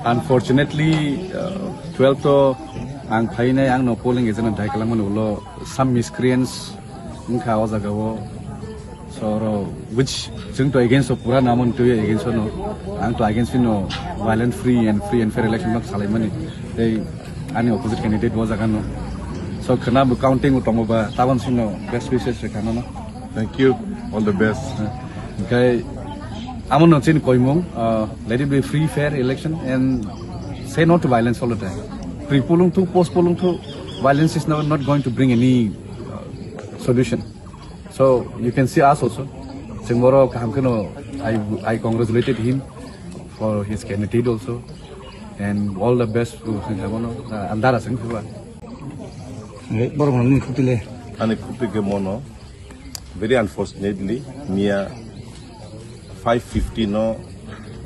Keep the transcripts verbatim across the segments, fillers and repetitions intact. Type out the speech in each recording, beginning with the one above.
Unfortunately, uh, twelve to ang phainai, ang no polling agent dai kalang mani ulo some miscreants wngkha o jaga o. So, oro which chwng to against o pura namon to against o no. Ang to against no violent, free and, free and fair election no salai mani. Tei ani opposite candidate o jaga no. So, khana bo counting o tongo ba tabon sino best wishes rikha no. Thank you. All the best. Okay. Amo no chin koimung, uh, let it be free, fair election and say no to violence all the time. Pre-polling to, post-polling to, violence is not, not going to bring any, uh, solution. So you can see us also. Chwng boro kaham kheno, I, I congratulated him for his candidate also. And all the best to him, uh, andara sing. Borok ni khutile. Ani khuti ke mono. Very unfortunately, miya five fifty no,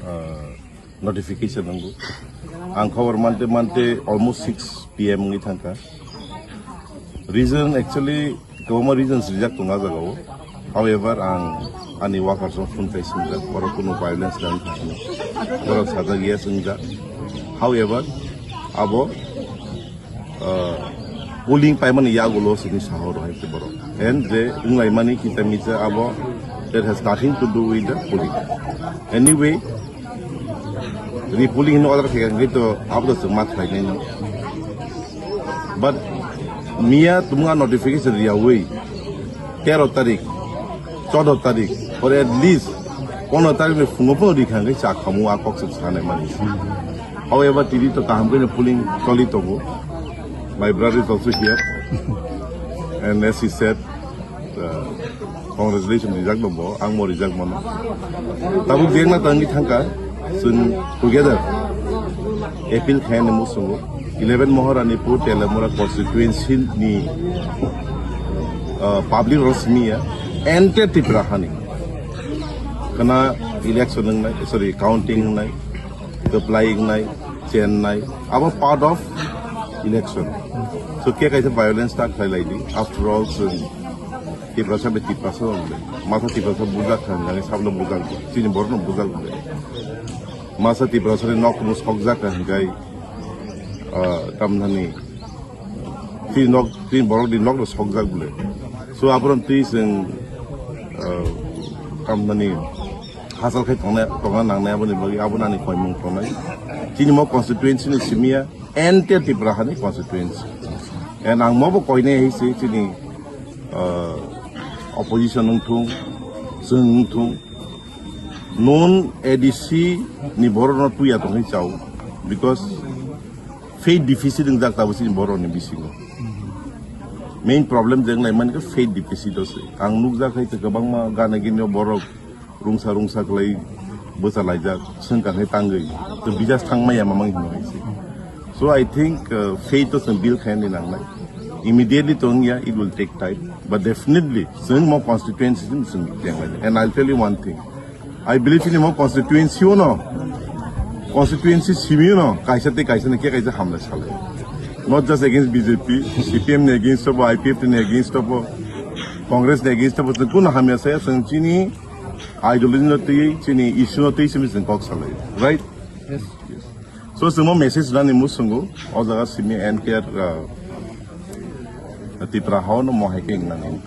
uh, notification nango. Ang khobor mante mante almost six P M wngwi thangkha. Reason actually, kwbangma reasons rijak tongo ah jagao. However, ang ani workers rok phone khai swngjak, borok kuno violence dan thangkha. Borok sajak yes wngjak. However, abo uh, polling paimani yagulo sini sahoro hai se borok. And je wnglaimani kita misa abo, that has nothing to do with the polling. Anyway, repolling hino order khe to abo to ma khlai nai no. But miya tumung notification riyawi tero tarik, chaudo tarik, or at least pondro tarik ni phungo phungo rikha hwnkhe cha khamu a kok se sanai mani. However, tini to kaham khe polling choli tongo. My brother is also here. And as he said, uh, congratulations rijak no bo, ang mo rijak mano. Tabuk jengna tangwi thangka, chwng together appeal khaina musungo. Eleven Maharani Pur Telamura constituency ni, uh, public rosmiya ente Tipra hani. Kana election wngnai, sorry, counting wngnai, apply wngnai, chennai, abo part of election. So khe kaisa violence ta khlai lai di. After all, chwng Tiprasa be Tiprasa wngle. Masa Tiprasa bujak kha, nang sabno bujak, chini borno bujak wngle. Masa Tiprasa ni nok no sokjak kha hingkai, ah, tamnani. Twi nok, twi borok ni nok no sokjak bole. So, aphuru twi chwng, uh, kamani hachal khai tongna, tongna nangnai aboni bagwi abo nani koimung tongnai. Chini mo constituency ni simiya, entire Tipra hani constituency. And ang mo bo koinai hai se chini, uh, opposition wngthung, chwng wngthung, non A D C ni borok no tuya tongwi chao, because faith deficit wngjak tabuk chini borok ni bisingo. Main problem je wnglai mankha faith deficit o se. Ang nukjak hai kwbangma gana gini borok rungsa rungsa khlai bwsa laijak, swngkar hai tangwi. To bijas thangmaya mamang hino hai se. So I think, uh, faith o chwng build khaina nangnai. Immediately to wngya, it will take time. But definitely, chwng mo constituency chwng chwng tenglai. And I'll tell you one thing. I believe in mo constituency o no. Constituency simi o no. Kaisa te kaisa ne ke kaisa hamlai salai. Not just against B J P, C P M ni against obo, I P F T ni against obo, Congress ni against obo, chwng kuno hamya saya chwng chini ideology no twi, chini issue no twi simi chwng kok salai. Right? Yes. So, chwng mo message nani musungo, o jaga simi N T R, uh, Tipra hao no mo hai ke nani.